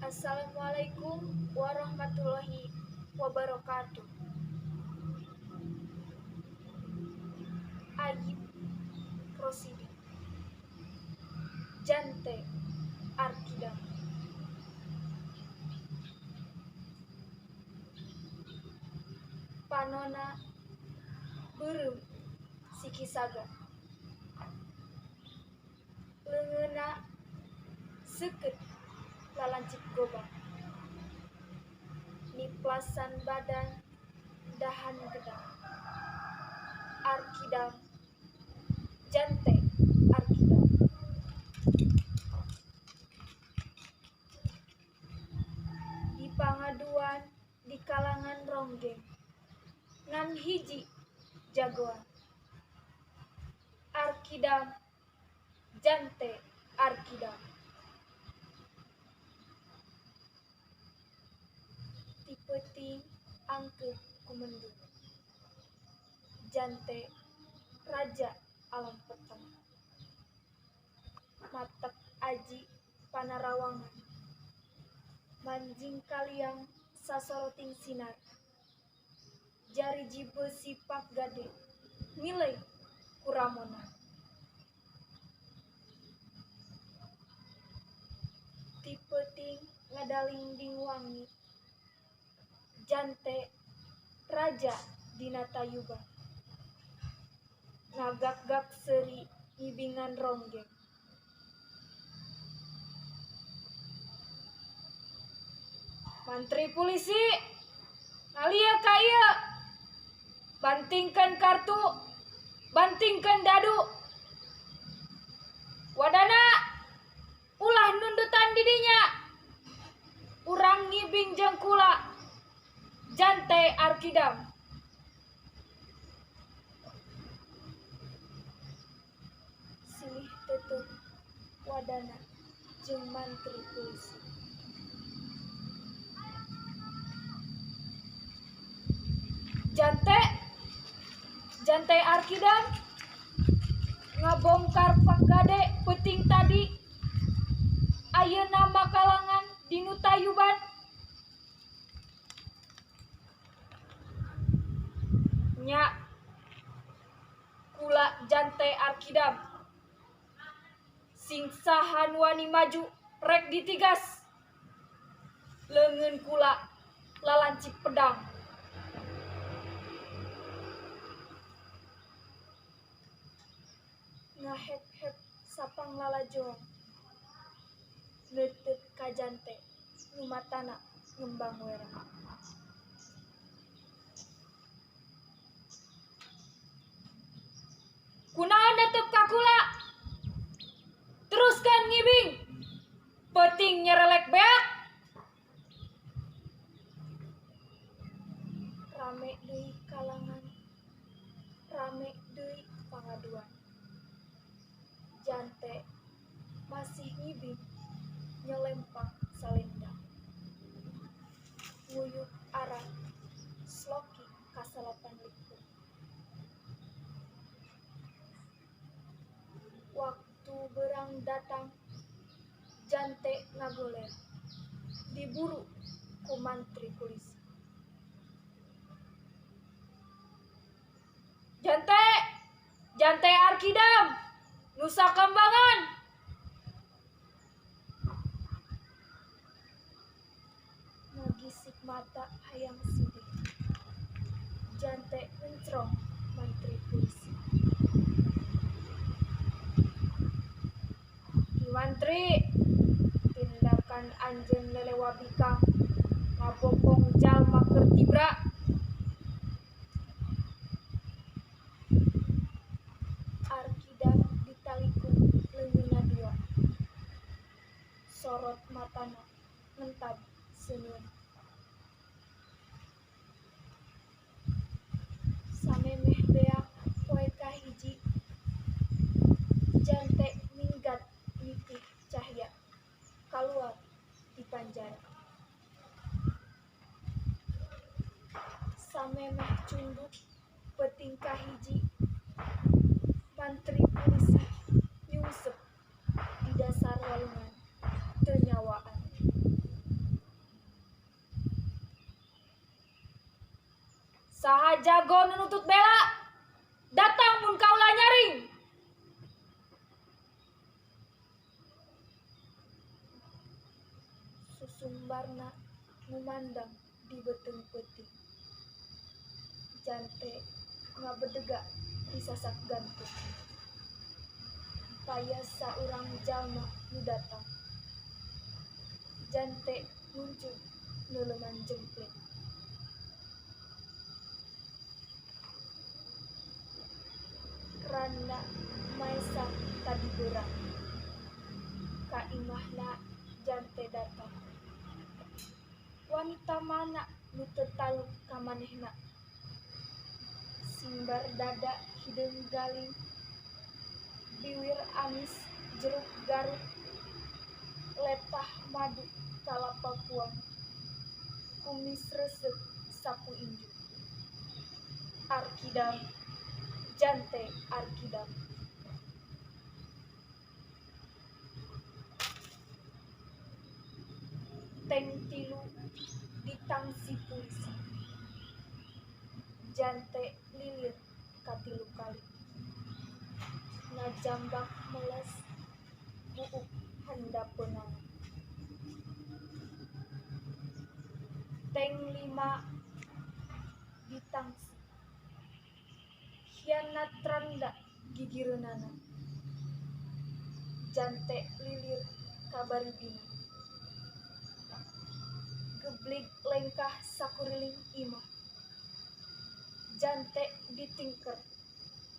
Assalamualaikum warahmatullahi wabarakatuh. Ayib Rosidi, Jante Arkidam. Panona beureum sikisaga, leungeunna seukeut lalancip gobang, niplasan badan dahan gedang. Arkidam, Jante Arkidam. Di pangaduan di kalangan ronggeng, ngan hiji jagoan. Arkidam, Jante Arkidam. Ti peuting angkeuh kumendung, Jante raja alam peteng. Matek aji panarawangan, manjing kaliang sasoroting sinar. Jariji beusi pak gade milih kuramona. Ti peuting ngadalingding wangi, Jante raja dina tayuban. Ngagak-gak seuri ngibingan ronggeng. Mantri pulisi, ngalia ka ieu. Bantingkeun kartu, bantingkeun dadu. Wadana, ulah nundutan di dinya. Urang ngibing jeung kula, Jante Arkidam. Silih teuteung wadana jeung mantri pulisi. Jante, Jante Arkidam ngabongkar pak gade peuting tadi. Ayeuna makalangan dinu tayuban. Nya kula Jante Arkidam. Sing saha nu wani maju rek ditigas. Leungeun kula lalancip pedang. Ngahep-hep sapang lalajoan, neuteuk ka Jante nu matana ngembang werah. Kunaon neuteuk ka kula? Teruskeun ngibing, peuting nyerelek beak. Rame deui kalangan, rame deui pangaduan. Jante masih ngibing nyelempang salendang. Nguyuh arah sloki ka-29. Waktu berang datang, Jante ngagoler, diburu ku mantri pulisi. Jante, Jante Arkidam, Nusa Kambangan. Ngagisik mata hayang sidik, Jante mencrong mantri pulisi. Ki mantri, tindakan anjeun lelewa bikang ngabokong jalma keur tibra. Arkidam ditalikung leungeunna dua. Sorot matana mentab seuneun. Samemeh beak poe kahiji, Jante minggat nitih cahya kaluar ti panjara. Samemeh cunduk peuting kahiji, mantri pulisi nyungsep di dasar walungan teu nyawaan. jago nu nutut bela? Datang mun kaula nyaring. Susumbarna ngumandang di beuteung peuting. Jante ngabedega disasak gantung. Paya saurang jalma nu datang. Jante muncul neuleuman jempling. Randa maesa tadi beurang. Ka imahna jante datang. Wanita mana nu teu taluk ka manehna? Simbar dada hideung galing, biwir amis jeruk garut, letah madu kalapa kuang, kumis reuseuh sapu injuk. Arkidam, jante arkidam. Teng tilu ditangsi pulisi. Jante lilir katilu kali. Ngajambak meles buuk handapeunana. Teng lima ditangsi. Hianat randa gigireunana. Jante lilir kabaribina. Geblig lengkah sakuriling imah. Jante ditingker,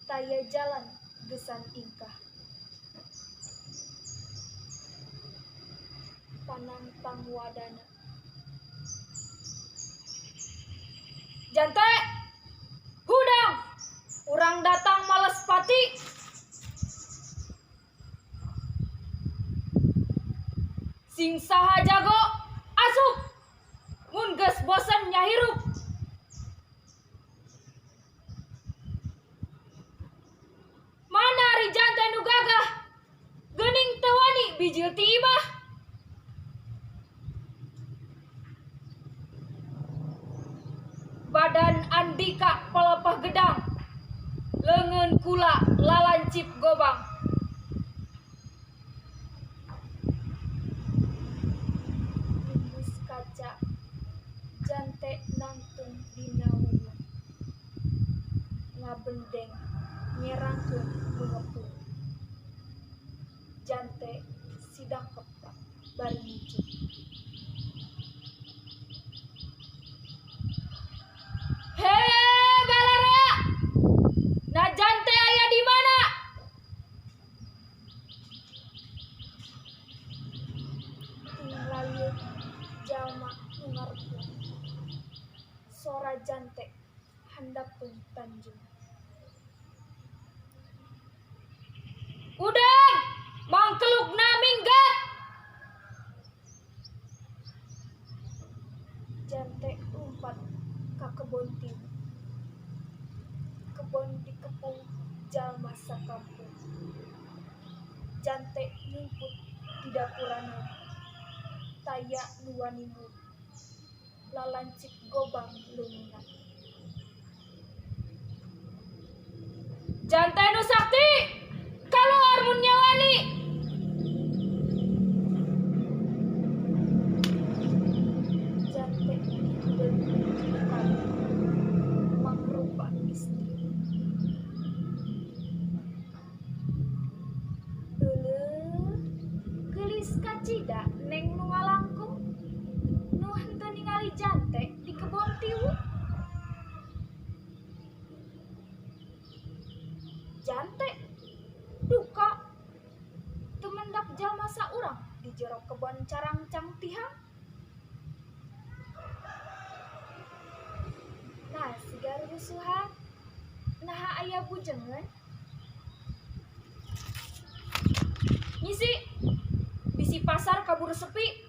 taya jalan gesan ingkah. Panangtang wadana. Jante, hudang, urang datang males pati. Sing saha jago, asup, mun geus bosen nyahirup. Mana ari jante nu gagah, geuning teu wani bijil ti imah. Badan andika palapah gedang, leungeun kula lalancip gobang. Limbus kaca jante nangtung dina wungu, ngabendeng nyerangkeun mengepung. Jante sidakep bari micin. Hei balarea, na jante aya di mana? Tinggal jalma nu ngarepung. Sora jante handapeun tanjung. Udang, mangkelukna minggat. Jante lumpat ka kebon tiwu. Kebon dikepung jalma sakampung. Jante nyumput di dapurana. Taya nu wani muru. Lalancip gobang leungeunna. Jante nu sakti, kaluar mun nyawani. Jante hideung tilu kali, mangrupa istri. Euleuh, geulis kacida neng nu ngalangkung, nu henteu ningali jante di kebon tiwu. Jante duka teu mendak jalma saurang di jero kebon carangcang tihang. Nah, siga rusuhan, naha aya bujengeun. Ngisi, bisi pasar kabur sepi.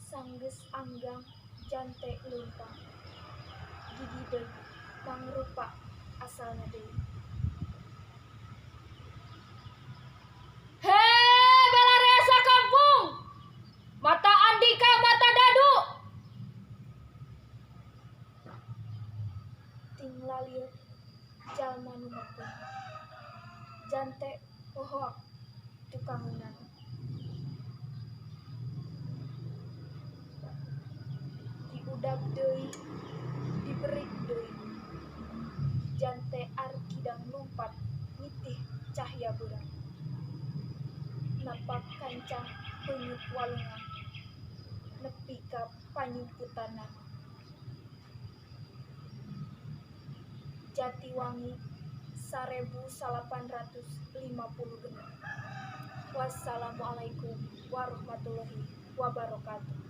Sanggeus anggang jante leumpang. Gigi deui mangrupa asalna deui. Hei balarea sakampung, mata andika mata dadu. Jante hohoak tukangeunana. Diudag deui, diberik deui. Jante arkidang lumpat nitih cahya beurang. Napak kancang beungeut walungan nepi ka panyumputanna. Jatiwangi 1856. Wassalamualaikum warahmatullahi wabarakatuh.